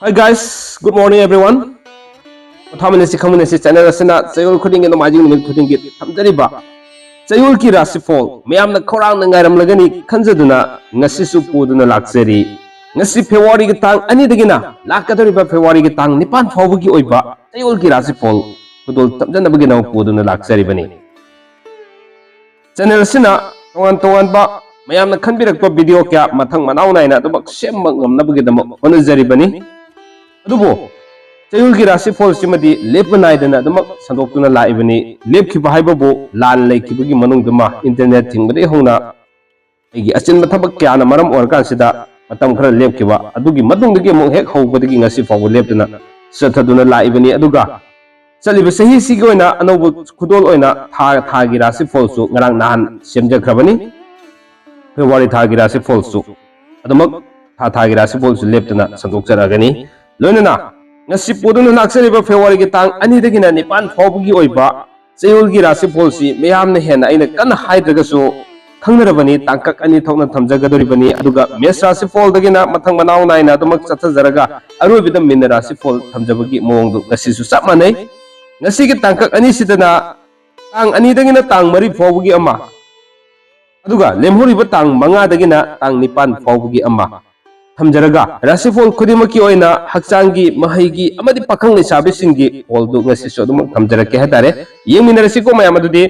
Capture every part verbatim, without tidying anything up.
Hi guys, good morning everyone. ꯄꯣꯊꯥꯃꯤꯟꯅꯁꯤ ꯈꯪꯃꯤꯟꯅꯁꯤ channel ꯑꯁꯤꯅ ꯆꯌꯣꯜ ꯈꯨꯗꯤꯡꯒꯤ ꯅꯣꯡꯃꯥꯏꯖꯤꯡ ꯅꯨꯃꯤꯠ ꯈꯨꯗꯤꯡꯒꯤ ꯊꯝꯖꯔꯤꯕ ꯆꯌꯣꯜꯒꯤ ꯔꯥꯁꯤꯐꯣꯜ ꯃꯌꯥꯝꯅ ꯈꯧꯔꯥꯡꯅ ꯉꯥꯏꯔꯝꯂꯒꯅꯤ ꯈꯟꯖꯗꯨꯅ ꯉꯁꯤꯁꯨ ꯄꯨꯗꯨꯅ ꯂꯥꯛꯆꯔꯤ꯫ ꯉꯁꯤ ꯐꯦꯕ꯭ꯔꯨꯋꯥꯔꯤꯒꯤ ꯇꯥꯡ ꯑꯅꯤꯗꯒꯤꯅ ꯂꯥꯛꯀꯗꯧꯔꯤꯕ ꯐꯦꯕ꯭ꯔꯨꯋꯥꯔꯤꯒꯤ ꯇꯥꯡ ꯅꯤꯄꯥꯟ ꯐꯥꯎꯕꯒꯤ ꯑꯣꯏꯕ ꯆꯌꯣꯜꯒꯤ ꯔꯥꯁꯤꯐꯣꯜ ꯈꯨꯗꯣꯜ ꯇꯝꯖꯅꯕꯒꯤꯗꯃꯛ ꯄꯨꯗꯨꯅ ꯂꯥꯛꯆꯔꯤꯕꯅꯤ꯫ ꯆꯦꯅꯦꯜ ꯑꯁꯤꯅ ꯇꯣꯉꯥꯟ ꯇꯣꯉꯥꯟꯕ ꯃꯌꯥꯝꯅ ꯈꯟꯕꯤꯔꯛꯄ ꯚꯤꯗꯤꯑꯣ ꯀꯌꯥ ꯃꯊꯪ ꯃꯅꯥꯎ ꯅꯥꯏꯅ ꯑꯗꯨꯃꯛ ꯁꯦꯝꯕ ꯉꯝꯅꯕꯒꯤꯗꯃꯛ ꯍꯣꯠꯅꯖꯔꯤꯕꯅꯤ꯫ ꯑꯗꯨꯕꯨ ꯆꯌꯣꯜꯒꯤ ꯔꯥꯁꯤꯐꯣꯜꯁꯤꯃꯗꯤ ꯂꯦꯞꯄ ꯅꯥꯏꯗꯅ ꯑꯗꯨꯃꯛ ꯁꯟꯗꯣꯛꯇꯨꯅ ꯂꯥꯛꯏꯕꯅꯤ꯫ ꯂꯦꯞꯈꯤꯕ ꯍꯥꯏꯕꯕꯨ ꯂꯥꯟ ꯂꯩꯈꯤꯕꯒꯤ ꯃꯅꯨꯡꯗꯃ ꯏꯟꯇꯔꯅꯦꯠ ꯊꯤꯡꯕꯗꯒꯤ ꯍꯧꯅ ꯑꯩꯒꯤ ꯑꯆꯤꯟꯕ ꯊꯕꯛ ꯀꯌꯥꯅ ꯃꯔꯝ ꯑꯣꯏꯔꯀꯥꯟꯁꯤꯗ ꯃꯇꯝ ꯈꯔ ꯂꯦꯞꯈꯤꯕ ꯑꯗꯨꯒꯤ ꯃꯇꯨꯡꯗꯒꯤ ꯑꯃꯨꯛ ꯍꯦꯛ ꯍꯧꯕꯗꯒꯤ ꯉꯁꯤ ꯐꯥꯎꯕ ꯂꯦꯞꯇꯅ ꯆꯠꯊꯗꯨꯅ ꯂꯥꯛꯏꯕꯅꯤ꯫ ꯑꯗꯨꯒ ꯆꯠꯂꯤꯕ ꯆꯍꯤꯁꯤꯒꯤ ꯑꯣꯏꯅ ꯑꯅꯧꯕ ꯈꯨꯗꯣꯜ ꯑꯣꯏꯅ ꯊꯥ ꯊꯥꯒꯤ ꯔꯥꯁꯤꯐꯣꯜꯁꯨ ꯉꯔꯥꯡ ꯅꯍꯥꯟ ꯁꯦꯝꯖꯈ꯭ꯔꯕꯅꯤ꯫ ꯐꯦꯕ꯭ꯔꯨꯋꯥꯔꯤ ꯊꯥꯒꯤ ꯔꯥꯁꯤꯐꯣꯜꯁꯨ ꯑꯗꯨꯃꯛ ꯊꯥ ꯊꯥꯒꯤ ꯔꯥꯁꯤꯐꯣꯜꯁꯨ ꯂꯦꯞꯇꯅ ꯁꯟꯗꯣꯛꯆꯔꯛꯑꯒꯅꯤ꯫ ꯂꯣꯏꯅꯅ ꯉꯁꯤ ꯄꯨꯗꯨꯅ ꯂꯥꯛꯆꯔꯤꯕ ꯐꯦꯕ꯭ꯔꯨꯋꯥꯔꯤꯒꯤ ꯇꯥꯡ ꯑꯅꯤꯗꯒꯤꯅ ꯅꯤꯄꯥꯟ ꯐꯥꯎꯕꯒꯤ ꯑꯣꯏꯕ ꯆꯌꯣꯜꯒꯤ ꯔꯥꯁꯤꯐꯣꯜꯁꯤ ꯃꯌꯥꯝꯅ ꯍꯦꯟꯅ ꯑꯩꯅ ꯀꯟꯅ ꯍꯥꯏꯗ꯭ꯔꯒꯁꯨ ꯈꯪꯅꯔꯕꯅꯤ꯫ ꯇꯥꯡꯀꯛ ꯑꯅꯤ ꯊꯣꯛꯅ ꯊꯝꯖꯒꯗꯧꯔꯤꯕꯅꯤ꯫ ꯑꯗꯨꯒ ꯃꯦꯁ ꯔꯥꯁꯤꯐꯣꯜꯗꯒꯤꯅ ꯃꯊꯪ ꯃꯅꯥꯎ ꯅꯥꯏꯅ ꯑꯗꯨꯃꯛ ꯆꯠꯊꯖꯔꯒ ꯑꯔꯣꯏꯕꯗ ꯃꯤꯟ ꯔꯥꯁꯤꯐꯣꯜ ꯊꯝꯖꯕꯒꯤ ꯃꯑꯣꯡꯗꯨ ꯉꯁꯤꯁꯨ ꯆꯞ ꯃꯥꯟꯅꯩ꯫ ꯉꯁꯤꯒꯤ ꯇꯥꯡꯀꯛ ꯑꯅꯤꯁꯤꯗꯅ ꯇꯥꯡ ꯑꯅꯤꯗꯒꯤꯅ ꯇꯥꯡ ꯃꯔꯤ ꯐꯥꯎꯕꯒꯤ ꯑꯃ, ꯑꯗꯨꯒ ꯂꯦꯝꯍꯧꯔꯤꯕ ꯇꯥꯡ ꯃꯉꯥꯗꯒꯤꯅ ꯇꯥꯡ ꯅꯤꯄꯥꯟ ꯐꯥꯎꯕꯒꯤ ꯑꯃ ꯊꯝꯖꯔꯒ, ꯔꯥꯁꯤꯐꯣꯜ ꯈꯨꯗꯤꯡꯃꯛꯀꯤ ꯑꯣꯏꯅ ꯍꯛꯆꯥꯡꯒꯤ, ꯃꯍꯩꯒꯤ ꯑꯃꯗꯤ ꯄꯥꯈꯪ ꯂꯩꯁꯥꯕꯤꯁꯤꯡꯒꯤ ꯐꯣꯜꯗꯨ ꯉꯁꯤꯁꯨ ꯑꯗꯨꯃꯛ ꯊꯝꯖꯔꯛꯀꯦ ꯍꯥꯏꯇꯥꯔꯦ꯫ ꯌꯦꯡꯃꯤꯟꯅꯔꯁꯤꯀꯣ ꯃꯌꯥꯝ꯫ ꯑꯗꯨꯗꯤ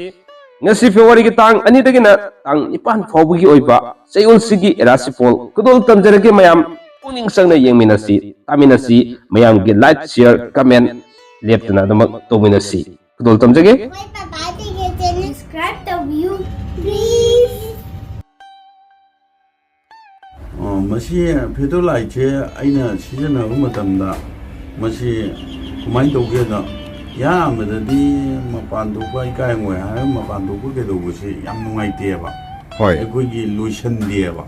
ꯉꯁꯤ ꯐꯦꯕ꯭ꯔꯨꯋꯥꯔꯤꯒꯤ ꯇꯥꯡ ꯑꯅꯤꯗꯒꯤꯅ ꯇꯥꯡ ꯅꯤꯄꯥꯟ ꯐꯥꯎꯕꯒꯤ ꯑꯣꯏꯕ ꯆꯌꯣꯜꯁꯤꯒꯤ ꯔꯥꯁꯤꯐꯣꯜ ꯈꯨꯗꯣꯜ ꯇꯝꯖꯔꯛꯀꯦ ꯃꯌꯥꯝ꯫ ꯄꯨꯛꯅꯤꯡ ꯆꯪꯅ ꯌꯦꯡꯃꯤꯟꯅꯁꯤ, ꯇꯥꯃꯤꯟꯅꯁꯤ꯫ ꯃꯌꯥꯝꯒꯤ ꯂꯥꯏꯛ, ꯁꯤꯌꯔ, ꯀꯃꯦꯟ ꯂꯦꯞꯇꯅ ꯑꯗꯨꯃꯛ ꯇꯧꯃꯤꯟꯅꯁꯤ꯫ ꯈꯨꯗꯣꯜ ꯇꯝꯖꯒꯦ꯫ ꯃꯣꯏ ꯄꯄꯥꯗꯒꯤ ꯆꯦꯅꯦꯜ ꯁꯕꯁꯀ꯭ꯔꯥꯏꯕ ꯇꯧꯕꯤꯌꯨ, ꯄ꯭ꯂꯤꯖ꯫ ꯑ, ꯃꯁꯤ ꯐꯦꯗꯣꯂꯥꯏꯠꯁꯦ ꯑꯩꯅ ꯁꯤꯖꯤꯟꯅꯕ ꯃꯇꯝꯗ ꯃꯁꯤ ꯀꯃꯥꯏꯅ ꯇꯧꯒꯦꯗ, ꯌꯥꯝꯕꯗꯗꯤ ꯃꯄꯥꯟ ꯊꯣꯛꯄ ꯏꯀꯥꯏ ꯍꯪꯒꯣꯏ ꯍꯥꯏꯔꯒ ꯃꯄꯥꯟ ꯊꯣꯛꯄ ꯀꯩꯗꯧꯕꯁꯦ ꯌꯥꯝ ꯅꯨꯡꯉꯥꯏꯇꯦꯕ꯫ ꯍꯣꯏ꯫ ꯑꯩꯈꯣꯏꯒꯤ ꯂꯣꯏꯁꯟꯗꯦꯕ꯫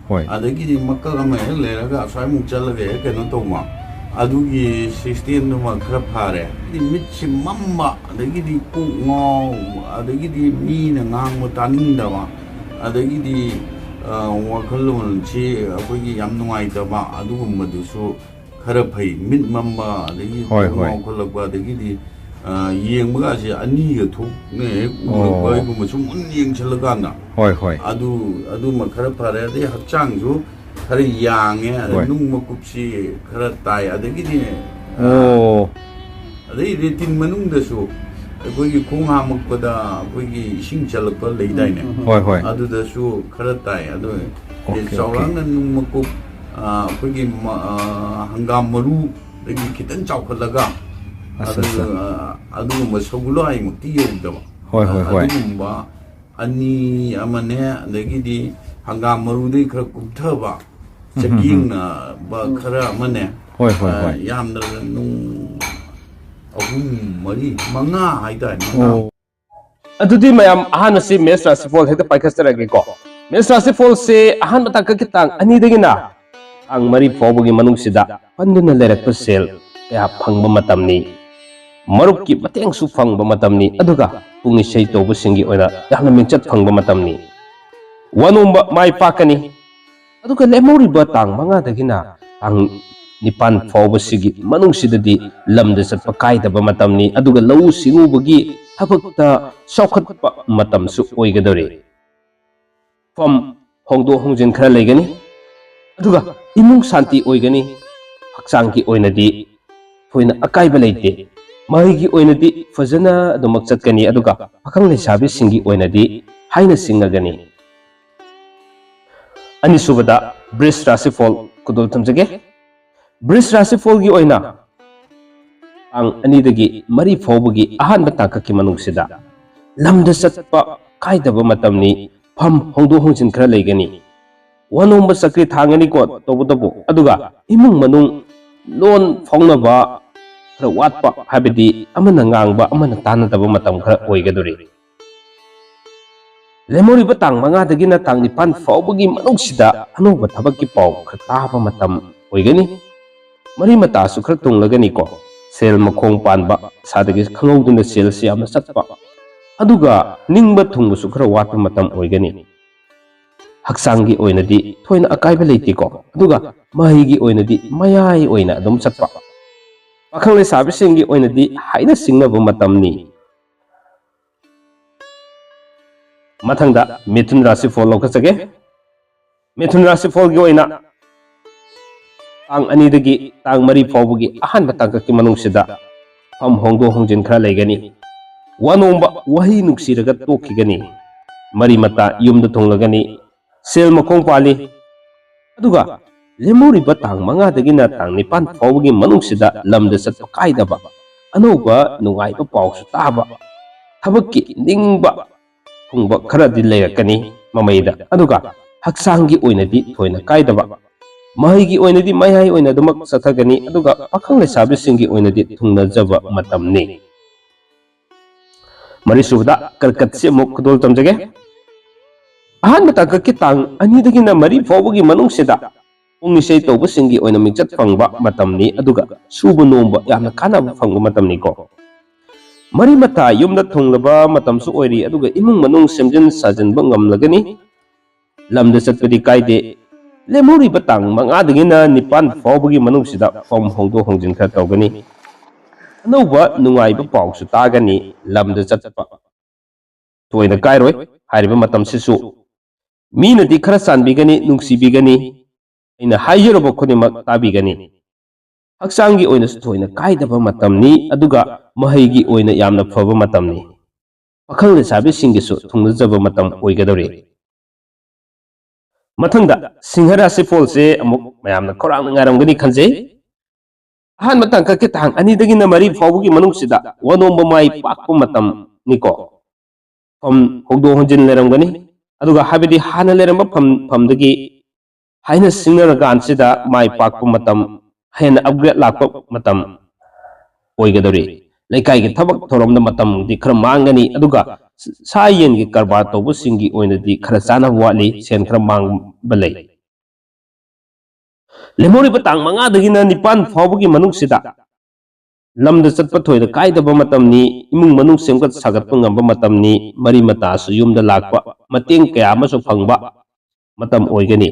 ꯍꯣꯏ꯫ ꯑꯗꯒꯤꯗꯤ ꯃꯀꯛ ꯑꯃ ꯍꯦꯛ ꯂꯩꯔꯒ ꯑꯁ꯭ꯋꯥꯏꯃꯨꯛ ꯆꯠꯂꯒ ꯍꯦꯛ ꯀꯩꯅꯣ ꯇꯧꯕ, ꯑꯗꯨꯒꯤ ꯁꯤꯁꯇꯦꯝꯗꯨꯃ ꯈꯔ ꯐꯔꯦ꯫ ꯍꯥꯏꯗꯤ ꯃꯤꯠꯁꯤ ꯃꯝꯕ, ꯑꯗꯒꯤꯗꯤ ꯀꯣꯛ ꯉꯥꯎ, ꯑꯗꯒꯤꯗꯤ ꯃꯤꯅ ꯉꯥꯡꯕ ꯇꯥꯅꯤꯡꯗꯕ, ꯑꯗꯒꯤꯗꯤ, ꯑ, ꯋꯥꯈꯜꯂꯣꯟꯁꯤ ꯑꯩꯈꯣꯏꯒꯤ ꯌꯥꯝ ꯅꯨꯡꯉꯥꯏꯇꯕ, ꯑꯗꯨꯒꯨꯝꯕꯗꯨꯁꯨ ꯈꯔ ꯐꯩ, ꯃꯤꯠ ꯃꯝꯕ, ꯑꯗꯒꯤ ꯍꯣꯏ, ꯍꯣꯏ꯫ ꯉꯥꯎꯈꯠꯂꯛꯄ, ꯑꯗꯒꯤꯗꯤ, ꯑ, ꯌꯦꯡꯕꯒꯁꯦ ꯑꯅꯤꯒ ꯊꯣꯛꯅ ꯍꯦꯛ ꯎꯔꯛꯄ ꯑꯣ꯫ ꯑꯩꯒꯨꯝꯕ ꯁꯨꯝ ꯃꯨꯟꯅ ꯌꯦꯡꯁꯤꯜꯂꯀꯥꯟꯗ꯫ ꯍꯣꯏ, ꯍꯣꯏ꯫ ꯑꯗꯨ, ꯑꯗꯨꯃ ꯈꯔ ꯐꯔꯦ꯫ ꯑꯗꯩ ꯍꯛꯆꯥꯡꯁꯨ ꯈꯔ ꯌꯥꯡꯉꯦ, ꯑꯗꯩ ꯍꯣꯏ꯫ ꯅꯨꯡ ꯃꯀꯨꯞꯁꯤ ꯈꯔ ꯇꯥꯏ, ꯑꯗꯒꯤꯗꯤ, ꯑ, ꯑꯣ꯫ ꯑꯗꯩ ꯔꯦꯇꯤꯟ ꯃꯅꯨꯡꯗꯁꯨ ꯑꯩꯈꯣꯏꯒꯤ ꯈꯣꯡ ꯍꯥꯝꯃꯛꯄꯗ ꯑꯩꯈꯣꯏꯒꯤ ꯏꯁꯤꯡ ꯆꯠꯂꯛꯄ ꯂꯩꯗꯥꯏꯅꯦ? ꯎꯝ, ꯎꯝ, ꯎꯝ꯫ ꯍꯣꯏ, ꯍꯣꯏ꯫ ꯑꯗꯨꯗꯁꯨ ꯈꯔ ꯇꯥꯏ꯫ ꯑꯗꯣ ꯑꯣꯀꯦ, ꯑꯣꯀꯦ꯫ ꯆꯥꯎꯔꯥꯛꯅ ꯅꯨꯡ ꯃꯀꯨꯞ, ꯑ, ꯑꯩꯈꯣꯏꯒꯤ ꯃ-, ꯑ, ꯍꯪꯒꯥꯝ ꯃꯔꯨꯗꯒꯤ ꯈꯤꯇꯪ ꯆꯥꯎꯈꯠꯂꯒ, ꯑꯠꯆꯥ, ꯑꯗꯨ, ꯑꯠꯆꯥ꯫ ꯑ, ꯑꯗꯨꯒꯨꯝꯕ ꯁꯒꯨꯂꯥꯏꯃꯛꯇꯤ ꯌꯧꯗꯕ꯫ ꯍꯣꯏ, ꯍꯣꯏ, ꯍꯣꯏ꯫ ꯑꯗꯨꯒꯨꯝꯕ ꯑꯅꯤ ꯑꯃꯅꯦ, ꯑꯗꯒꯤꯗꯤ ꯍꯪꯒꯥꯝ ꯃꯔꯨꯗꯒꯤ ꯈꯔ ꯀꯨꯞꯊꯕ, ꯎꯝ, ꯎꯝ, ꯎꯝ꯫ ꯆꯒꯦꯡꯅꯕ ꯎꯝ꯫ ꯈꯔ ꯑꯃꯅꯦ꯫ ꯍꯣꯏ, ꯍꯣꯏ, ꯑ, ꯍꯣꯏ꯫ ꯌꯥꯝꯗ꯭ꯔꯕꯗ ꯅꯨꯡ ꯑꯍꯨꯝ, ꯃꯔꯤ, ꯃꯉꯥ ꯍꯥꯏꯇꯥꯔꯦ, ꯃꯉꯥ꯫ ꯑꯣ꯫ ꯑꯗꯨꯗꯤ ꯃꯌꯥꯝ, ꯑꯍꯥꯟꯕꯁꯤ ꯃꯦꯁ ꯔꯥꯁꯤꯐꯣꯜ ꯍꯦꯛꯇ ꯄꯥꯏꯈꯠꯆꯔꯒꯦꯀꯣ꯫ ꯃꯦꯁ ꯔꯥꯁꯤꯐꯣꯜꯁꯦ ꯑꯍꯥꯟꯕ ꯇꯥꯡꯀꯛꯀꯤ ꯇꯥꯡ ꯑꯅꯤꯗꯒꯤꯅ ꯇꯥꯡ ꯃꯔꯤ ꯐꯥꯎꯕꯒꯤ ꯃꯅꯨꯡꯁꯤꯗ ꯄꯟꯗꯨꯅ ꯂꯩꯔꯛꯄ ꯁꯦꯜ ꯀꯌꯥ ꯐꯪꯕ ꯃꯇꯝꯅꯤ꯫ ꯃꯔꯨꯞꯀꯤ ꯃꯇꯦꯡꯁꯨ ꯐꯪꯕ ꯃꯇꯝꯅꯤ, ꯑꯗꯨꯒ ꯄꯨꯡ ꯏꯁꯩ ꯇꯧꯕꯁꯤꯡꯒꯤ ꯑꯣꯏꯅ ꯌꯥꯝꯅ ꯃꯤꯡꯆꯠ ꯐꯪꯕ ꯃꯇꯝꯅꯤ꯫ ꯋꯥꯅꯣꯝꯕ ꯃꯥꯏ ꯄꯥꯛꯀꯅꯤ꯫ ꯑꯗꯨꯒ ꯂꯦꯝꯍꯧꯔꯤꯕ ꯇꯥꯡ ꯃꯉꯥꯗꯒꯤꯅ ꯇꯥꯡ ꯅꯤꯄꯥꯟ ꯐꯥꯎꯕꯁꯤꯒꯤ ꯃꯅꯨꯡꯁꯤꯗꯗꯤ ꯂꯝꯗ ꯆꯠꯄ ꯀꯥꯏꯗꯕ ꯃꯇꯝꯅꯤ, ꯑꯗꯨꯒ ꯂꯧꯎ ꯁꯤꯡꯎꯕꯒꯤ ꯊꯕꯛꯇ ꯆꯥꯎꯈꯠꯄ ꯃꯇꯝꯁꯨ ꯑꯣꯏꯒꯗꯧꯔꯤ꯫ ꯐꯝ ꯍꯣꯡꯗꯣꯛ ꯍꯣꯡꯖꯤꯟ ꯈꯔ ꯂꯩꯒꯅꯤ, ꯑꯗꯨꯒ ꯏꯃꯨꯡ ꯁꯥꯟꯇꯤ ꯑꯣꯏꯒꯅꯤ, ꯍꯛꯆꯥꯡꯒꯤ ꯑꯣꯏꯅꯗꯤ ꯊꯣꯏꯅ ꯑꯀꯥꯏꯕ ꯂꯩꯇꯦ꯫ ꯃꯍꯩꯒꯤ ꯑꯣꯏꯅꯗꯤ ꯐꯖꯅ ꯑꯗꯨꯃꯛ ꯆꯠꯀꯅꯤ, ꯑꯗꯨꯒ ꯄꯥꯈꯪ ꯂꯩꯁꯥꯕꯤꯁꯤꯡꯒꯤ ꯑꯣꯏꯅꯗꯤ ꯍꯥꯏꯅ ꯁꯤꯡꯅꯒꯅꯤ꯫ ꯑꯅꯤꯁꯨꯕꯗ ꯕ꯭ꯔꯤꯖ ꯔꯥꯁꯤꯐꯣꯜ ꯈꯨꯗꯣꯜ ꯊꯝꯖꯒꯦ꯫ ꯕ꯭ꯔꯤꯖ ꯔꯥꯁꯤꯐꯣꯜꯒꯤ ꯑꯣꯏꯅ ꯇꯥꯡ ꯑꯅꯤꯗꯒꯤ ꯃꯔꯤ ꯐꯥꯎꯕꯒꯤ ꯑꯍꯥꯟꯕ ꯇꯥꯡꯀꯛꯀꯤ ꯃꯅꯨꯡꯁꯤꯗ ꯂꯝꯗ ꯆꯠꯄ ꯀꯥꯏꯗꯕ ꯃꯇꯝꯅꯤ꯫ ꯐꯝ ꯍꯣꯡꯗꯣꯛ ꯍꯣꯡꯖꯤꯟ ꯈꯔ ꯂꯩꯒꯅꯤ꯫ ꯋꯥꯅꯣꯝꯕ ꯆꯀ꯭ꯔꯤ ꯊꯥꯡꯒꯅꯤꯀꯣ ꯇꯧꯕꯇꯕꯨ, ꯑꯗꯨꯒ ꯏꯃꯨꯡ ꯃꯅꯨꯡ ꯂꯣꯟ ꯐꯥꯎꯅꯕ ꯈꯔ ꯋꯥꯠꯄ, ꯍꯥꯏꯕꯗꯤ ꯑꯃꯅ ꯉꯥꯡꯕ ꯑꯃꯅ ꯇꯥꯟꯅꯗꯕ ꯃꯇꯝ ꯈꯔ ꯑꯣꯏꯒꯗꯧꯔꯤ꯫ ꯂꯦꯝꯍꯧꯔꯤꯕ ꯇꯥꯡ ꯃꯉꯥꯗꯒꯤꯅ ꯇꯥꯡ ꯅꯤꯄꯥꯟ ꯐꯥꯎꯕꯒꯤ ꯃꯅꯨꯡꯁꯤꯗ ꯑꯅꯧꯕ ꯊꯕꯛꯀꯤ ꯄꯥꯎ ꯈꯔ ꯇꯥꯕ ꯃꯇꯝ ꯑꯣꯏꯒꯅꯤ꯫ ꯃꯔꯤ ꯃꯇꯥꯁꯨ ꯈꯔ ꯇꯨꯡꯂꯒꯅꯤꯀꯣ꯫ ꯁꯦꯜ ꯃꯈꯣꯡ ꯄꯥꯟꯕ, ꯏꯁꯥꯗꯒꯤ ꯈꯪꯍꯧꯗꯅ ꯁꯦꯜꯁꯤ ꯌꯥꯝꯅ ꯆꯠꯄ, ꯑꯗꯨꯒ ꯅꯤꯡꯕ ꯊꯨꯡꯕꯁꯨ ꯈꯔ ꯋꯥꯠꯄ ꯃꯇꯝ ꯑꯣꯏꯒꯅꯤ꯫ ꯍꯛꯆꯥꯡꯒꯤ ꯑꯣꯏꯅꯗꯤ ꯊꯣꯏꯅ ꯑꯀꯥꯏꯕ ꯂꯩꯇꯦꯀꯣ, ꯑꯗꯨꯒ ꯃꯍꯩꯒꯤ ꯑꯣꯏꯅꯗꯤ ꯃꯌꯥꯏ ꯑꯣꯏꯅ ꯑꯗꯨꯝ ꯆꯠꯄ꯫ ꯄꯥꯈꯪ ꯂꯩꯁꯥꯕꯤꯁꯤꯡꯒꯤ ꯑꯣꯏꯅꯗꯤ ꯍꯥꯏꯅ ꯁꯤꯡꯅꯕ ꯃꯇꯝꯅꯤ꯫ ꯃꯊꯪꯗ ꯃꯤꯊꯨꯟ ꯔꯥꯁꯤꯐꯣꯜ ꯂꯧꯈꯠꯆꯒꯦ꯫ ꯃꯤꯊꯨꯟ ꯔꯥꯁꯤꯐꯣꯜꯒꯤ ꯑꯣꯏꯅ ꯇꯥꯡ ꯑꯅꯤꯗꯒꯤ ꯇꯥꯡ ꯃꯔꯤ ꯐꯥꯎꯕꯒꯤ ꯑꯍꯥꯟꯕ ꯇꯥꯡꯀꯛꯀꯤ ꯃꯅꯨꯡꯁꯤꯗ ꯐꯝ ꯍꯣꯡꯗꯣꯛ ꯍꯣꯡꯖꯤꯟ ꯈꯔ ꯂꯩꯒꯅꯤ꯫ ꯋꯥ ꯅꯣꯝꯕ, ꯋꯥꯍꯩ ꯅꯨꯡꯁꯤꯔꯒ ꯇꯣꯛꯈꯤꯒꯅꯤ꯫ ꯃꯔꯤ ꯃꯇꯥ ꯌꯨꯝꯗ ꯊꯨꯡꯂꯒꯅꯤ꯫ ꯁꯦꯜ ꯃꯈꯣꯡ ꯄꯥꯜꯂꯤ꯫ ꯑꯗꯨꯒ ꯂꯦꯝꯍꯧꯔꯤꯕ ꯇꯥꯡ ꯃꯉꯥꯗꯒꯤꯅ ꯇꯥꯡ ꯅꯤꯄꯥꯟ ꯐꯥꯎꯕꯒꯤ ꯃꯅꯨꯡꯁꯤꯗ ꯂꯝꯗ ꯆꯠꯄ ꯀꯥꯏꯗꯕ, ꯑꯅꯧꯕ ꯅꯨꯡꯉꯥꯏꯕ ꯄꯥꯎꯁꯨ ꯇꯥꯕ, ꯊꯕꯛꯀꯤ ꯅꯤꯡꯕ ꯊꯨꯡꯕ ꯈꯔꯗꯤ ꯂꯩꯔꯛꯀꯅꯤ ꯃꯃꯩꯗ꯫ ꯑꯗꯨꯒ ꯍꯛꯆꯥꯡꯒꯤ ꯑꯣꯏꯅꯗꯤ ꯊꯣꯏꯅ ꯀꯥꯏꯗꯕ, ꯃꯍꯩꯒꯤ ꯑꯣꯏꯅꯗꯤ ꯃꯌꯥꯏ ꯑꯣꯏꯅ ꯑꯗꯨꯃꯛ ꯆꯠꯊꯒꯅꯤ꯫ ꯑꯗꯨꯒ ꯄꯥꯈꯪ ꯂꯩꯁꯥꯕꯤꯁꯤꯡꯒꯤ ꯑꯣꯏꯅꯗꯤ ꯊꯨꯡꯅꯖꯕ ꯃꯇꯝꯅꯤ꯫ ꯃꯔꯤꯁꯨꯕꯗ ꯀꯔꯀꯠꯁꯤ ꯑꯃꯨꯛ ꯈꯨꯗꯣꯜ ꯇꯝꯖꯒꯦ꯫ ꯑꯍꯥꯟꯕ ꯇꯥꯡꯀꯛꯀꯤ ꯇꯥꯡ ꯑꯅꯤꯗꯒꯤꯅ ꯃꯔꯤ ꯐꯥꯎꯕꯒꯤ ꯃꯅꯨꯡꯁꯤꯗ ꯄꯨꯡ ꯏꯁꯩ ꯇꯧꯕꯁꯤꯡꯒꯤ ꯑꯣꯏꯅ ꯃꯤꯡꯆꯠ ꯐꯪꯕ ꯃꯇꯝꯅꯤ, ꯑꯗꯨꯒ ꯁꯨꯕ ꯅꯣꯝꯕ ꯌꯥꯝꯅ ꯀꯥꯟꯅꯕ ꯐꯪꯕ ꯃꯇꯝꯅꯤꯀꯣ꯫ ꯃꯔꯤ ꯃꯇꯥ ꯌꯨꯝꯗ ꯊꯨꯡꯂꯕ ꯃꯇꯝꯁꯨ ꯑꯣꯏꯔꯤ, ꯑꯗꯨꯒ ꯏꯃꯨꯡ ꯃꯅꯨꯡ ꯁꯦꯝꯖꯤꯟ ꯁꯥꯖꯤꯟꯕ ꯉꯝꯂꯒꯅꯤ꯫ ꯂꯝꯗ ꯆꯠꯄꯗꯤ ꯀꯥꯏꯗꯦ꯫ ꯂꯦꯝꯍꯧꯔꯤꯕ ꯇꯥꯡ ꯃꯉꯥꯗꯒꯤꯅ ꯅꯤꯄꯥꯟ ꯐꯥꯎꯕꯒꯤ ꯃꯅꯨꯡꯁꯤꯗ ꯐꯝ ꯍꯣꯡꯗꯣꯛ ꯍꯣꯡꯖꯤꯟ ꯈꯔ ꯇꯧꯒꯅꯤ꯫ ꯑꯅꯧꯕ ꯅꯨꯡꯉꯥꯏꯕ ꯄꯥꯎꯁꯨ ꯇꯥꯒꯅꯤ꯫ ꯂꯝꯗ ꯆꯠꯄ ꯊꯣꯏꯅ ꯀꯥꯏꯔꯣꯏ꯫ ꯍꯥꯏꯔꯤꯕ ꯃꯇꯝꯁꯤꯁꯨ ꯃꯤꯅꯗꯤ ꯈꯔ ꯆꯥꯟꯕꯤꯒꯅꯤ, ꯅꯨꯡꯁꯤꯕꯤꯒꯅꯤ, ꯑꯩꯅ ꯍꯥꯏꯖꯔꯨꯕ ꯈꯨꯗꯤꯡꯃꯛ ꯇꯥꯕꯤꯒꯅꯤ꯫ ꯍꯛꯆꯥꯡꯒꯤ ꯑꯣꯏꯅꯁꯨ ꯊꯣꯏꯅ ꯀꯥꯏꯗꯕ ꯃꯇꯝꯅꯤ, ꯑꯗꯨꯒ ꯃꯍꯩꯒꯤ ꯑꯣꯏꯅ ꯌꯥꯝꯅ ꯐꯕ ꯃꯇꯝꯅꯤ꯫ ꯄꯥꯈꯪ ꯂꯩꯁꯥꯕꯤꯁꯤꯡꯒꯤꯁꯨ ꯊꯨꯡꯅꯖꯕ ꯃꯇꯝ ꯑꯣꯏꯒꯗꯧꯔꯤ꯫ ꯃꯊꯪꯗ ꯁꯤꯡꯍ ꯔꯥꯁꯤꯐꯣꯜꯁꯦ ꯑꯃꯨꯛ ꯃꯌꯥꯝꯅ ꯈꯧꯔꯥꯡꯅ ꯉꯥꯏꯔꯝꯒꯅꯤ ꯈꯟꯖꯩ꯫ ꯑꯍꯥꯟꯕ ꯇꯥꯡꯀꯛꯀꯤ ꯇꯥꯡ ꯑꯅꯤꯗꯒꯤꯅ ꯃꯔꯤ ꯐꯥꯎꯕꯒꯤ ꯃꯅꯨꯡꯁꯤꯗ ꯋꯥꯅꯣꯝꯕ ꯃꯥꯏ ꯄꯥꯛꯄ ꯃꯇꯝꯅꯤꯀꯣ꯫ ꯐꯝ ꯍꯣꯡꯗꯣꯛ ꯍꯣꯡꯖꯤꯟ ꯂꯩꯔꯝꯒꯅꯤ, ꯑꯗꯨꯒ ꯍꯥꯏꯕꯗꯤ ꯍꯥꯟꯅ ꯂꯩꯔꯝꯕ ꯐꯝ, ꯐꯝꯗꯒꯤ ꯍꯥꯏꯅ ꯁꯤꯡꯅꯔꯀꯥꯟꯁꯤꯗ ꯃꯥꯏ ꯄꯥꯛꯄ ꯃꯇꯝ, ꯍꯦꯟꯅ ꯑꯞꯒ꯭ꯔꯦꯗ ꯂꯥꯛꯄ ꯃꯇꯝ ꯑꯣꯏꯒꯗꯧꯔꯤ꯫ ꯂꯩꯀꯥꯏꯒꯤ ꯊꯕꯛ ꯊꯧꯔꯝꯗ ꯃꯇꯝꯗꯤ ꯈꯔ ꯃꯥꯡꯒꯅꯤ, ꯑꯗꯨꯒ ꯁꯥ ꯌꯦꯟꯒꯤ ꯀꯔꯕꯥꯔ ꯇꯧꯕꯁꯤꯡꯒꯤ ꯑꯣꯏꯅꯗꯤ ꯈꯔ ꯆꯥꯅꯕ ꯋꯥꯠꯂꯤ, ꯁꯦꯟ ꯈꯔ ꯃꯥꯡꯕ ꯂꯩ꯫ ꯂꯦꯝꯍꯧꯔꯤꯕ ꯇꯥꯡ ꯃꯉꯥꯗꯒꯤꯅ ꯅꯤꯄꯥꯟ ꯐꯥꯎꯕꯒꯤ ꯃꯅꯨꯡꯁꯤꯗ ꯂꯝꯗ ꯆꯠꯄ ꯊꯣꯏꯅ ꯀꯥꯏꯗꯕ ꯃꯇꯝꯅꯤ, ꯏꯃꯨꯡ ꯃꯅꯨꯡ ꯁꯦꯝꯒꯠ ꯁꯥꯒꯠꯄ ꯉꯝꯕ ꯃꯇꯝꯅꯤ, ꯃꯔꯤ ꯃꯇꯥꯁꯨ ꯌꯨꯝꯗ ꯂꯥꯛꯄ, ꯃꯇꯦꯡ ꯀꯌꯥ ꯑꯃꯁꯨ ꯐꯪꯕ, ꯃꯇꯝ ꯑꯣꯏꯒꯅꯤ꯫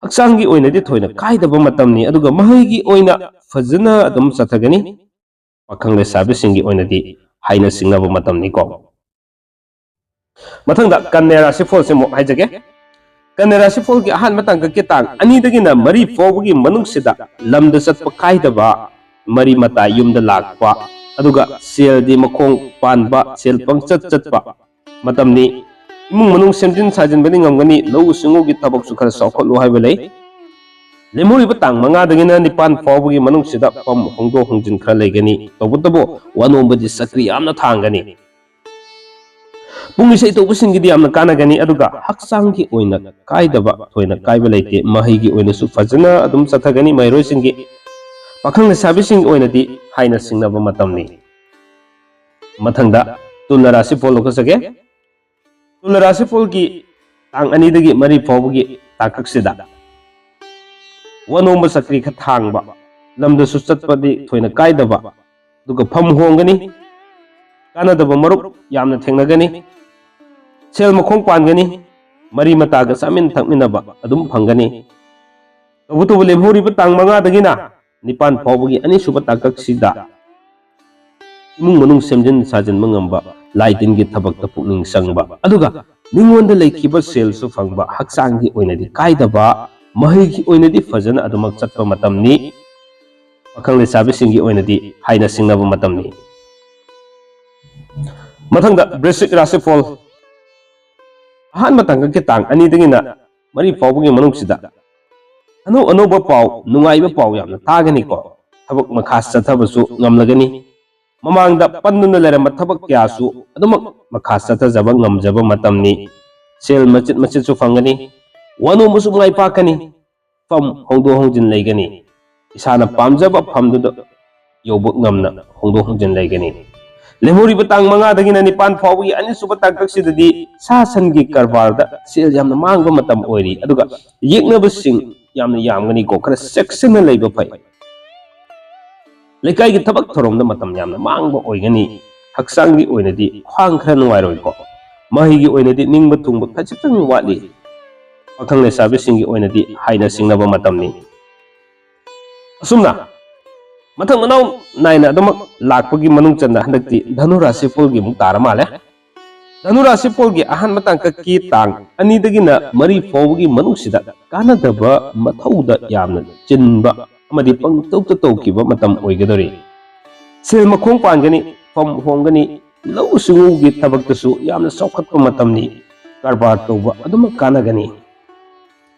ꯍꯛꯆꯥꯡꯒꯤ ꯑꯣꯏꯅꯗꯤ ꯊꯣꯏꯅ ꯀꯥꯏꯗꯕ ꯃꯇꯝꯅꯤ, ꯑꯗꯨꯒ ꯃꯍꯩꯒꯤ ꯑꯣꯏꯅ ꯐꯖꯅ ꯑꯗꯨꯝ ꯆꯠꯊꯒꯅꯤ꯫ ꯄꯥꯈꯪ ꯂꯩꯁꯥꯕꯤꯁꯤꯡꯒꯤ ꯑꯣꯏꯅꯗꯤ ꯍꯥꯏꯅ ꯁꯤꯡꯅꯕ ꯃꯇꯝꯅꯤꯀꯣ꯫ ꯃꯊꯪꯗ ꯀꯟꯌꯥ ꯔꯥꯁꯤꯐꯣꯜꯁꯦ ꯑꯃꯨꯛ ꯍꯥꯏꯖꯒꯦ꯫ ꯀꯟꯌꯥ ꯔꯥꯁꯤꯐꯣꯜꯒꯤ ꯑꯍꯥꯟꯕ ꯇꯥꯡꯀꯛꯀꯤ ꯇꯥꯡ ꯑꯅꯤꯗꯒꯤꯅ ꯃꯔꯤ ꯐꯥꯎꯕꯒꯤ ꯃꯅꯨꯡꯁꯤꯗ ꯂꯝꯗ ꯆꯠꯄ ꯀꯥꯏꯗꯕ, ꯃꯔꯤ ꯃꯇꯥ ꯌꯨꯝꯗ ꯂꯥꯛꯄ, ꯑꯗꯨꯒ ꯁꯦꯜꯗꯤ ꯃꯈꯣꯡ ꯄꯥꯟꯕ, ꯁꯦꯜ ꯄꯪꯆꯠ ꯆꯠꯄ ꯃꯇꯝꯅꯤ꯫ ꯏꯃꯨꯡ ꯃꯅꯨꯡ ꯁꯦꯝꯖꯤꯟ ꯁꯥꯖꯤꯟꯕꯗꯤ ꯉꯝꯒꯅꯤ, ꯂꯧꯎ ꯁꯤꯡꯎꯒꯤ ꯊꯕꯛꯁꯨ ꯈꯔ ꯆꯥꯎꯈꯠꯂꯨ ꯍꯥꯏꯕ ꯂꯩ꯫ ꯂꯦꯝꯍꯧꯔꯤꯕ ꯇꯥꯡ ꯃꯉꯥꯗꯒꯤꯅ ꯅꯤꯄꯥꯟ ꯐꯥꯎꯕꯒꯤ ꯃꯅꯨꯡꯁꯤꯗ ꯐꯝ ꯍꯣꯡꯗꯣꯛ ꯍꯣꯡꯖꯤꯟ ꯈꯔ ꯂꯩꯒꯅꯤ꯫ ꯇꯧꯕꯇꯕꯨ ꯋꯥꯅꯣꯝꯕꯗꯤ ꯆꯀ꯭ꯔꯤ ꯌꯥꯝꯅ ꯊꯥꯡꯒꯅꯤ꯫ ꯄꯨꯡ ꯏꯁꯩ ꯇꯧꯕꯁꯤꯡꯒꯤꯗꯤ ꯌꯥꯝꯅ ꯀꯥꯟꯅꯒꯅꯤ, ꯑꯗꯨꯒ ꯍꯛꯆꯥꯡꯒꯤ ꯑꯣꯏꯅ ꯀꯥꯏꯗꯕ ꯊꯣꯏꯅ ꯀꯥꯏꯕ ꯂꯩꯇꯦ꯫ ꯃꯍꯩꯒꯤ ꯑꯣꯏꯅꯁꯨ ꯐꯖꯅ ꯑꯗꯨꯝ ꯆꯠꯊꯒꯅꯤ ꯃꯍꯩꯔꯣꯏꯁꯤꯡꯒꯤ꯫ ꯄꯥꯈꯪ ꯂꯩꯁꯥꯕꯤꯁꯤꯡꯒꯤ ꯑꯣꯏꯅꯗꯤ ꯍꯥꯏꯅ ꯁꯤꯡꯅꯕ ꯃꯇꯝꯅꯤ꯫ ꯃꯊꯪꯗ ꯇꯨꯂꯥ ꯔꯥꯁꯤꯐꯣꯜ ꯂꯧꯈꯠꯆꯒꯦ꯫ ꯇꯨꯂꯥ ꯔꯥꯁꯤꯐꯣꯜꯒꯤ ꯇꯥꯡ ꯑꯅꯤꯗꯒꯤ ꯃꯔꯤ ꯐꯥꯎꯕꯒꯤ ꯇꯥꯡꯀꯛꯁꯤꯗ ꯋꯥꯅꯣꯝꯕ ꯆꯀ꯭ꯔꯤ ꯈꯔ ꯊꯥꯡꯕ, ꯂꯝꯗꯁꯨ ꯆꯠꯄꯗꯤ ꯊꯣꯏꯅ ꯀꯥꯏꯗꯕ, ꯑꯗꯨꯒ ꯐꯝ ꯍꯣꯡꯒꯅꯤ, ꯀꯥꯟꯅꯗꯕ ꯃꯔꯨꯞ ꯌꯥꯝꯅ ꯊꯦꯡꯅꯒꯅꯤ, ꯁꯦꯜ ꯃꯈꯣꯡ ꯄꯥꯟꯒꯅꯤ, ꯃꯔꯤ ꯃꯇꯥꯒ ꯆꯥꯃꯤꯟ ꯊꯛꯃꯤꯟꯅꯕ ꯑꯗꯨꯝ ꯐꯪꯒꯅꯤ꯫ ꯇꯧꯕꯇꯕꯨ ꯂꯦꯝꯍꯧꯔꯤꯕ ꯇꯥꯡ ꯃꯉꯥꯗꯒꯤꯅ ꯅꯤꯄꯥꯟ ꯐꯥꯎꯕꯒꯤ ꯑꯅꯤꯁꯨꯕ ꯇꯥꯡꯀꯛꯁꯤꯗ ꯏꯃꯨꯡ ꯃꯅꯨꯡ ꯁꯦꯝꯖꯤꯟ ꯁꯥꯖꯤꯟꯕ ꯉꯝꯕ, ꯂꯥꯏ ꯇꯤꯟꯒꯤ ꯊꯕꯛꯇ ꯄꯨꯛꯅꯤꯡ ꯆꯪꯕ, ꯑꯗꯨꯒ ꯃꯤꯉꯣꯟꯗ ꯂꯩꯈꯤꯕ ꯁꯦꯜꯁꯨ ꯐꯪꯕ, ꯍꯛꯆꯥꯡꯒꯤ ꯑꯣꯏꯅꯗꯤ ꯀꯥꯏꯗꯕ, ꯃꯍꯩꯒꯤ ꯑꯣꯏꯅꯗꯤ ꯐꯖꯅ ꯑꯗꯨꯃꯛ ꯆꯠꯄ ꯃꯇꯝꯅꯤ꯫ ꯄꯥꯈꯪ ꯂꯩꯁꯥꯕꯤꯁꯤꯡꯒꯤ ꯑꯣꯏꯅꯗꯤ ꯍꯥꯏꯅ ꯁꯤꯡꯅꯕ ꯃꯇꯝꯅꯤ꯫ ꯃꯊꯪꯗ ꯕ꯭ꯔꯤꯁꯤꯛ ꯔꯥꯁꯤꯐꯣꯜ꯫ ꯑꯍꯥꯟꯕ ꯇꯥꯡꯀꯛꯀꯤ ꯇꯥꯡ ꯑꯅꯤꯗꯒꯤꯅ ꯃꯔꯤ ꯐꯥꯎꯕꯒꯤ ꯃꯅꯨꯡꯁꯤꯗ ꯑꯅꯧ ꯑꯅꯧꯕ ꯄꯥꯎ, ꯅꯨꯡꯉꯥꯏꯕ ꯄꯥꯎ ꯌꯥꯝꯅ ꯇꯥꯒꯅꯤꯀꯣ꯫ ꯊꯕꯛ ꯃꯈꯥ ꯆꯠꯊꯕꯁꯨ ꯉꯝꯂꯒꯅꯤ꯫ ꯃꯃꯥꯡꯗ ꯄꯟꯗꯨꯅ ꯂꯩꯔꯝꯕ ꯊꯕꯛ ꯀꯌꯥꯁꯨ ꯑꯗꯨꯃꯛ ꯃꯈꯥ ꯆꯠꯊꯖꯕ ꯉꯝꯖꯕ ꯃꯇꯝꯅꯤ꯫ ꯁꯦꯜ ꯃꯆꯤꯠ ꯃꯆꯤꯠꯁꯨ ꯐꯪꯒꯅꯤ꯫ ꯋꯥꯅꯣꯝꯕꯁꯨ ꯃꯥꯏ ꯄꯥꯛꯀꯅꯤ꯫ ꯐꯝ ꯍꯣꯡꯗꯣꯛ ꯍꯣꯡꯖꯤꯟ ꯂꯩꯒꯅꯤ꯫ ꯏꯁꯥꯅ ꯄꯥꯝꯖꯕ ꯐꯝꯗꯨꯗ ꯌꯧꯕ ꯉꯝꯅ ꯍꯣꯡꯗꯣꯛ ꯍꯣꯡꯖꯤꯟ ꯂꯩꯒꯅꯤ꯫ ꯂꯦꯝꯍꯧꯔꯤꯕ ꯇꯥꯡ ꯃꯉꯥꯗꯒꯤꯅ ꯅꯤꯄꯥꯟ ꯐꯥꯎꯕꯒꯤ ꯑꯅꯤꯁꯨꯕ ꯇꯥꯡꯀꯛꯁꯤꯗꯗꯤ ꯁꯥ ꯁꯟꯒꯤ ꯀꯔꯕꯥꯔꯗ ꯁꯦꯜ ꯌꯥꯝꯅ ꯃꯥꯡꯕ ꯃꯇꯝ ꯑꯣꯏꯔꯤ, ꯑꯗꯨꯒ ꯌꯦꯛꯅꯕꯁꯤꯡ ꯌꯥꯝꯅ ꯌꯥꯝꯒꯅꯤꯀꯣ꯫ ꯈꯔ ꯆꯦꯛꯁꯤꯟꯅ ꯂꯩꯕ ꯐꯩ꯫ ꯂꯩꯀꯥꯏꯒꯤ ꯊꯕꯛ ꯊꯧꯔꯝꯗ ꯃꯇꯝ ꯌꯥꯝꯅ ꯃꯥꯡꯕ ꯑꯣꯏꯒꯅꯤ꯫ ꯍꯛꯆꯥꯡꯒꯤ ꯑꯣꯏꯅꯗꯤ ꯈ꯭ꯋꯥꯡ ꯈꯔ ꯅꯨꯡꯉꯥꯏꯔꯣꯏꯀꯣ꯫ ꯃꯍꯩꯒꯤ ꯑꯣꯏꯅꯗꯤ ꯅꯤꯡꯕ ꯊꯨꯡꯕ ꯈꯖꯤꯛꯇꯪ ꯋꯥꯠꯂꯤ꯫ ꯄꯥꯈꯪ ꯂꯩꯁꯥꯕꯤꯁꯤꯡꯒꯤ ꯑꯣꯏꯅꯗꯤ ꯍꯥꯏꯅ ꯁꯤꯡꯅꯕ ꯃꯇꯝꯅꯤ꯫ ꯑꯁꯨꯝꯅ ꯃꯊꯪ ꯃꯅꯥꯎ ꯅꯥꯏꯅ ꯑꯗꯨꯃꯛ ꯂꯥꯛꯄꯒꯤ ꯃꯅꯨꯡ ꯆꯟꯅ ꯍꯟꯗꯛꯇꯤ ꯙꯅꯨ ꯔꯥꯁꯤꯐꯣꯜꯒꯤ ꯑꯃꯨꯛ ꯇꯥꯔ ꯃꯥꯜꯂꯦ꯫ ꯙꯅꯨ ꯔꯥꯁꯤꯐꯣꯜꯒꯤ ꯑꯍꯥꯟꯕ ꯇꯥꯡꯀꯛꯀꯤ ꯇꯥꯡ ꯑꯅꯤꯗꯒꯤꯅ ꯃꯔꯤ ꯐꯥꯎꯕꯒꯤ ꯃꯅꯨꯡꯁꯤꯗ ꯀꯥꯟꯅꯗꯕ ꯃꯊꯧꯗ ꯌꯥꯝꯅ ꯆꯤꯟꯕ ꯑꯃꯗꯤ ꯄꯪꯇꯧꯇ ꯇꯧꯈꯤꯕ ꯃꯇꯝ ꯑꯣꯏꯒꯗꯧꯔꯤ꯫ ꯁꯦꯜ ꯃꯈꯣꯡ ꯄꯥꯟꯒꯅꯤ, ꯐꯝ ꯍꯣꯡꯒꯅꯤ, ꯂꯧꯎ ꯁꯤꯡꯎꯒꯤ ꯊꯕꯛꯇꯁꯨ ꯌꯥꯝꯅ ꯆꯥꯎꯈꯠꯄ ꯃꯇꯝꯅꯤ꯫ ꯀꯔꯕꯥꯔ ꯇꯧꯕ ꯑꯗꯨꯃꯛ ꯀꯥꯟꯅꯒꯅꯤ꯫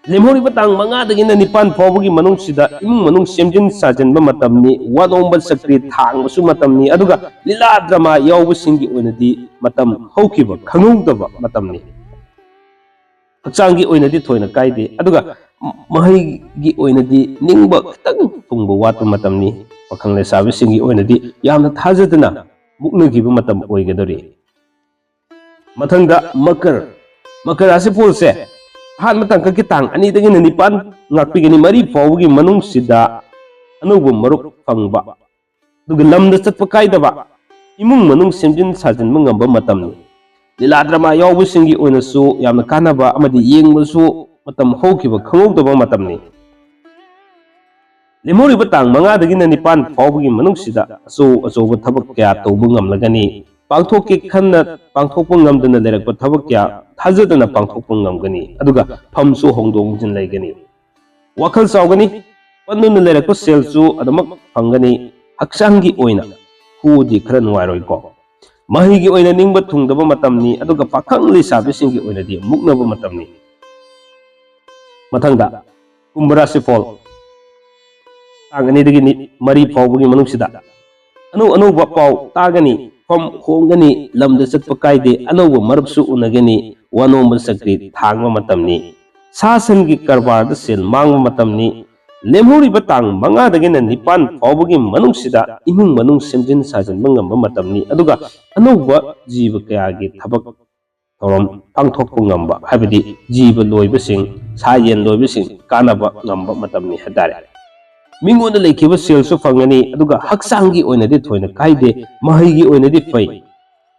ꯂꯦꯝꯍꯧꯔꯤꯕ ꯇꯥꯡ ꯃꯉꯥꯗꯒꯤꯅ ꯅꯤꯄꯥꯟ ꯐꯥꯎꯕꯒꯤ ꯃꯅꯨꯡꯁꯤꯗ ꯏꯃꯨꯡ ꯃꯅꯨꯡ ꯁꯦꯝꯖꯤꯟ ꯁꯥꯖꯤꯟꯕ ꯃꯇꯝꯅꯤ, ꯋꯥꯅꯣꯝꯕ ꯆꯀ꯭ꯔꯤ ꯊꯥꯡꯕꯁꯨ ꯃꯇꯝꯅꯤ, ꯑꯗꯨꯒ ꯂꯤꯂꯥ ꯗ꯭ꯔꯃꯥ ꯌꯥꯎꯕꯁꯤꯡꯒꯤ ꯑꯣꯏꯅꯗꯤ ꯃꯇꯝ ꯍꯧꯈꯤꯕ ꯈꯪꯍꯧꯗꯕ ꯃꯇꯝꯅꯤ꯫ ꯍꯛꯆꯥꯡꯒꯤ ꯑꯣꯏꯅꯗꯤ ꯊꯣꯏꯅ ꯀꯥꯏꯗꯦ, ꯑꯗꯨꯒ ꯃꯍꯩꯒꯤ ꯑꯣꯏꯅꯗꯤ ꯅꯤꯡꯕ ꯈꯤꯇꯪ ꯊꯨꯡꯕ ꯋꯥꯠꯄ ꯃꯇꯝꯅꯤ꯫ ꯄꯥꯈꯪ ꯂꯩꯁꯥꯕꯤꯁꯤꯡꯒꯤ ꯑꯣꯏꯅꯗꯤ ꯌꯥꯝꯅ ꯊꯥꯖꯗꯅ ꯃꯨꯛꯅꯈꯤꯕ ꯃꯇꯝ ꯑꯣꯏꯒꯗꯧꯔꯤ꯫ ꯃꯊꯪꯗ ꯃꯀꯔ꯫ ꯃꯀꯔ ꯔꯥꯁꯤꯐꯣꯜꯁꯦ ꯑꯍꯥꯟꯕ ꯇꯥꯡꯀꯛꯀꯤ ꯇꯥꯡ ꯑꯅꯤꯗꯒꯤꯅ ꯅꯤꯄꯥꯟ ꯉꯥꯛꯄꯤꯒꯅꯤ꯫ ꯃꯔꯤ ꯐꯥꯎꯕꯒꯤ ꯃꯅꯨꯡꯁꯤꯗ ꯑꯅꯧꯕ ꯃꯔꯨꯞ ꯐꯪꯕ, ꯑꯗꯨꯒ ꯂꯝꯗ ꯆꯠꯄ ꯀꯥꯏꯗꯕ, ꯏꯃꯨꯡ ꯃꯅꯨꯡ ꯁꯦꯝꯖꯤꯟ ꯁꯥꯖꯤꯟꯕ ꯉꯝꯕ ꯃꯇꯝꯅꯤ꯫ ꯂꯤꯂꯥ ꯗ꯭ꯔꯃꯥ ꯌꯥꯎꯕꯁꯤꯡꯒꯤ ꯑꯣꯏꯅꯁꯨ ꯌꯥꯝꯅ ꯀꯥꯟꯅꯕ ꯑꯃꯗꯤ ꯌꯦꯡꯕꯁꯨ ꯃꯇꯝ ꯍꯧꯈꯤꯕ ꯈꯪꯍꯧꯗꯕ ꯃꯇꯝꯅꯤ꯫ ꯂꯦꯝꯍꯧꯔꯤꯕ ꯇꯥꯡ ꯃꯉꯥꯗꯒꯤꯅ ꯅꯤꯄꯥꯟ ꯐꯥꯎꯕꯒꯤ ꯃꯅꯨꯡꯁꯤꯗ ꯑꯆꯧ ꯑꯆꯧꯕ ꯊꯕꯛ ꯀꯌꯥ ꯇꯧꯕ ꯉꯝꯂꯒꯅꯤ꯫ ꯄꯥꯡꯊꯣꯛꯀꯦ ꯈꯟꯅ ꯄꯥꯡꯊꯣꯛꯄ ꯉꯝꯗꯅ ꯂꯩꯔꯛꯄ ꯊꯕꯛ ꯀꯌꯥ ꯊꯥꯖꯗꯅ ꯄꯥꯡꯊꯣꯛꯄ ꯉꯝꯒꯅꯤ, ꯑꯗꯨꯒ ꯐꯝꯁꯨ ꯍꯣꯡꯗꯣꯛ ꯍꯣꯡꯖꯤꯟ ꯂꯩꯒꯅꯤ꯫ ꯋꯥꯈꯜ ꯆꯥꯎꯒꯅꯤ, ꯄꯟꯗꯨꯅ ꯂꯩꯔꯛꯄ ꯁꯦꯜꯁꯨ ꯑꯗꯨꯃꯛ ꯐꯪꯒꯅꯤ꯫ ꯍꯛꯆꯥꯡꯒꯤ ꯑꯣꯏꯅ ꯈꯨꯗꯤ ꯈꯔ ꯅꯨꯡꯉꯥꯏꯔꯣꯏꯀꯣ꯫ ꯃꯍꯩꯒꯤ ꯑꯣꯏꯅ ꯅꯤꯡꯕ ꯊꯨꯡꯗꯕ ꯃꯇꯝꯅꯤ, ꯑꯗꯨꯒ ꯄꯥꯈꯪ ꯂꯩꯁꯥꯕꯤꯁꯤꯡꯒꯤ ꯑꯣꯏꯅꯗꯤ ꯃꯨꯛꯅꯕ ꯃꯇꯝꯅꯤ꯫ ꯃꯊꯪꯗ ꯀꯨꯝꯚ ꯔꯥꯁꯤꯐꯣꯜ, ꯇꯥꯡ ꯑꯅꯤꯗꯒꯤ ꯅꯤ-, ꯃꯔꯤ ꯐꯥꯎꯕꯒꯤ ꯃꯅꯨꯡꯁꯤꯗ ꯑꯅꯧ ꯑꯅꯧꯕ ꯄꯥꯎ ꯇꯥꯒꯅꯤ, ꯐꯝ ꯍꯣꯡꯒꯅꯤ, ꯂꯝꯗ ꯆꯠꯄ ꯀꯥꯏꯗꯦ, ꯑꯅꯧꯕ ꯃꯔꯨꯞꯁꯨ ꯎꯅꯒꯅꯤ, ꯋꯥꯅꯣꯝꯕ ꯆꯀ꯭ꯔꯤ ꯊꯥꯡꯕ ꯃꯇꯝꯅꯤ꯫ ꯁꯥ ꯁꯟꯒꯤ ꯀꯔꯕꯥꯔꯗ ꯁꯦꯜ ꯃꯥꯡꯕ ꯃꯇꯝꯅꯤ꯫ ꯂꯦꯝꯍꯧꯔꯤꯕ ꯇꯥꯡ ꯃꯉꯥꯗꯒꯤꯅ ꯅꯤꯄꯥꯟ ꯐꯥꯎꯕꯒꯤ ꯃꯅꯨꯡꯁꯤꯗ ꯏꯃꯨꯡ ꯃꯅꯨꯡ ꯁꯦꯝꯖꯤꯟ ꯁꯥꯖꯤꯟꯕ ꯉꯝꯕ ꯃꯇꯝꯅꯤ, ꯑꯗꯨꯒ ꯑꯅꯧꯕ ꯖꯤꯕ ꯀꯌꯥꯒꯤ ꯊꯕꯛ ꯊꯧꯔꯝ ꯄꯥꯡꯊꯣꯛꯄ ꯉꯝꯕ, ꯍꯥꯏꯕꯗꯤ ꯖꯤꯕ ꯂꯣꯏꯕꯁꯤꯡ, ꯁꯥ ꯌꯦꯟ ꯂꯣꯏꯕꯁꯤꯡ ꯀꯥꯟꯅꯕ ꯉꯝꯕ ꯃꯇꯝꯅꯤ ꯍꯥꯏꯇꯥꯔꯦ꯫ ꯃꯤꯉꯣꯟꯗ ꯂꯩꯈꯤꯕ ꯁꯦꯜꯁꯨ ꯐꯪꯒꯅꯤ, ꯑꯗꯨꯒ ꯍꯛꯆꯥꯡꯒꯤ ꯑꯣꯏꯅꯗꯤ ꯊꯣꯏꯅ ꯀꯥꯏꯗꯦ, ꯃꯍꯩꯒꯤ ꯑꯣꯏꯅꯗꯤ ꯐꯩ,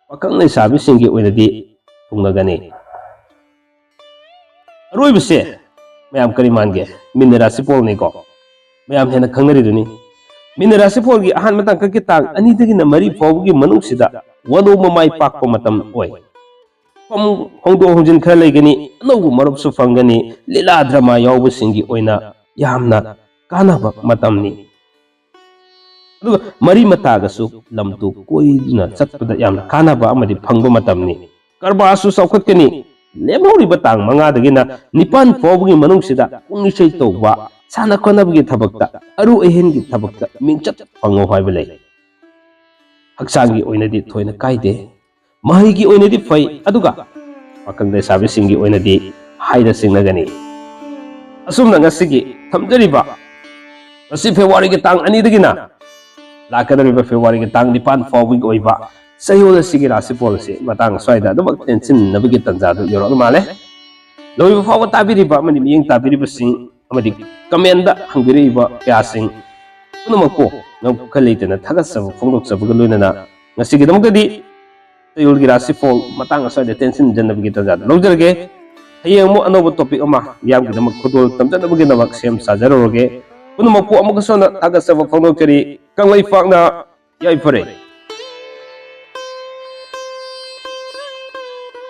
ꯄꯥꯈꯪ ꯂꯩꯁꯥꯕꯤꯁꯤꯡꯒꯤ ꯑꯣꯏꯅꯗꯤ ꯊꯨꯡꯅꯒꯅꯤ꯫ ꯑꯔꯣꯏꯕꯁꯦ ꯃꯌꯥꯝ ꯀꯔꯤ ꯃꯥꯟꯒꯦ? ꯃꯤꯅ ꯔꯥꯁꯤꯐꯣꯜꯅꯤꯀꯣ꯫ ꯃꯌꯥꯝ ꯍꯦꯟꯅ ꯈꯪꯅꯔꯤꯗꯨꯅꯤ꯫ ꯃꯤꯅ ꯔꯥꯁꯤꯐꯣꯜꯒꯤ ꯑꯍꯥꯟꯕ ꯇꯥꯡꯀꯛꯀꯤ ꯇꯥꯡ ꯑꯅꯤꯗꯒꯤꯅ ꯃꯔꯤ ꯐꯥꯎꯕꯒꯤ ꯃꯅꯨꯡꯁꯤꯗ ꯋꯥꯅꯣꯝꯕ ꯃꯥꯏ ꯄꯥꯛꯄ ꯃꯇꯝ ꯑꯣꯏ꯫ ꯐꯝ ꯍꯣꯡꯗꯣꯛ ꯍꯣꯡꯖꯤꯟ ꯈꯔ ꯂꯩꯒꯅꯤ, ꯑꯅꯧꯕ ꯃꯔꯨꯞꯁꯨ ꯐꯪꯒꯅꯤ, ꯂꯤꯂꯥ ꯗ꯭ꯔꯃꯥ ꯌꯥꯎꯕꯁꯤꯡꯒꯤ ꯑꯣꯏꯅ ꯌꯥꯝꯅ ꯀꯥꯟꯅꯕ ꯃꯇꯝꯅꯤ꯫ ꯑꯗꯨꯒ ꯃꯔꯤ ꯃꯇꯥꯒꯁꯨ ꯂꯝ ꯇꯨ ꯀꯣꯏꯗꯨꯅ ꯆꯠꯄꯗ ꯌꯥꯝꯅ ꯀꯥꯟꯅꯕ ꯑꯃꯗꯤ ꯐꯪꯕ ꯃꯇꯝꯅꯤ꯫ ꯀꯔꯕꯥꯔꯁꯨ ꯆꯥꯎꯈꯠꯀꯅꯤ꯫ ꯂꯦꯝꯍꯧꯔꯤꯕ ꯇꯥꯡ ꯃꯉꯥꯗꯒꯤꯅ ꯅꯤꯄꯥꯟ ꯐꯥꯎꯕꯒꯤ ꯃꯅꯨꯡꯁꯤꯗ ꯄꯨꯡ ꯏꯁꯩ ꯇꯧꯕ, ꯁꯥꯟꯅ ꯈꯣꯠꯅꯕꯒꯤ ꯊꯕꯛꯇ, ꯑꯔꯨ ꯑꯍꯦꯟꯒꯤ ꯊꯕꯛꯇ ꯃꯤꯡꯆꯠ ꯐꯪꯉꯣ ꯍꯥꯏꯕ ꯂꯩ꯫ ꯍꯛꯆꯥꯡꯒꯤ ꯑꯣꯏꯅꯗꯤ ꯊꯣꯏꯅ ꯀꯥꯏꯗꯦ꯫ ꯃꯍꯩꯒꯤ ꯑꯣꯏꯅꯗꯤ ꯐꯩ, ꯑꯗꯨꯒ ꯄꯥꯈꯪ ꯂꯩꯁꯥꯕꯤꯁꯤꯡꯒꯤ ꯑꯣꯏꯅꯗꯤ ꯍꯥꯏꯅ ꯆꯤꯡꯅꯒꯅꯤ꯫ ꯑꯁꯨꯝꯅ ꯉꯁꯤꯒꯤ ꯊꯝꯖꯔꯤꯕ, ꯉꯁꯤ ꯐꯦꯕ꯭ꯔꯨꯋꯥꯔꯤꯒꯤ ꯇꯥꯡ ꯑꯅꯤꯗꯒꯤꯅ ꯂꯥꯛꯀꯗꯧꯔꯤꯕ ꯐꯦꯕ꯭ꯔꯨꯋꯥꯔꯤꯒꯤ ꯇꯥꯡ ꯅꯤꯄꯥꯟ ꯐꯥꯎꯕꯒꯤ ꯑꯣꯏꯕ ꯆꯌꯣꯜ ꯑꯁꯤꯒꯤ ꯔꯥꯁꯤꯐꯣꯜ ꯑꯁꯤ ꯃꯇꯥꯡ ꯑꯁ꯭ꯋꯥꯏꯗ ꯑꯗꯨꯃꯛ ꯇꯦꯟꯁꯤꯟꯅꯕꯒꯤ ꯇꯥꯟꯖꯥꯗꯨ ꯌꯧꯔꯛꯂ ꯃꯥꯜꯂꯦ꯫ ꯂꯣꯏꯕ ꯐꯥꯎꯕ ꯇꯥꯕꯤꯔꯤꯕ ꯑꯃꯗꯤ ꯃꯤꯠꯌꯦꯡ ꯇꯥꯕꯤꯔꯤꯕꯁꯤꯡ ꯑꯃꯗꯤ ꯀꯃꯦꯟꯗ ꯍꯪꯕꯤꯔꯛꯏꯕ ꯀꯌꯥꯁꯤꯡ ꯄꯨꯝꯅꯃꯛꯄꯨ ꯅꯧꯈ ꯂꯩꯇꯅ ꯊꯥꯒꯠꯆꯕ ꯐꯣꯡꯗꯣꯛꯆꯕꯒ ꯂꯣꯏꯅꯅ ꯉꯁꯤꯒꯤꯗꯃꯛꯇꯗꯤ ꯆꯌꯣꯜꯒꯤ ꯔꯥꯁꯤꯐꯣꯜ ꯃꯇꯥꯡ ꯑꯁ꯭ꯋꯥꯏꯗ ꯇꯦꯟꯁꯤꯟꯖꯅꯕꯒꯤ ꯇꯥꯟꯖꯥꯗꯨ ꯂꯧꯖꯔꯒꯦ꯫ ꯍꯌꯦꯡ ꯑꯃꯨꯛ ꯑꯅꯧꯕ ꯇꯣꯄꯤꯛ ꯑꯃ ꯃꯤꯌꯥꯝꯒꯤꯗꯃꯛ ꯈꯨꯗꯣꯜ ꯇꯝꯖꯅꯕꯒꯤꯗꯃꯛ ꯁꯦꯝ ꯁꯥꯖꯔꯨꯔꯒꯦ꯫ ꯄꯨꯝꯅꯃꯛꯄꯨ ꯑꯃꯨꯛꯀꯁꯨ ꯍꯟꯅ ꯊꯥꯒꯠꯆꯕ ꯐꯣꯡꯗꯣꯛꯆꯔꯤ꯫ ꯀꯪꯂꯩꯄꯥꯛꯅ ꯌꯥꯏꯐꯔꯦ꯫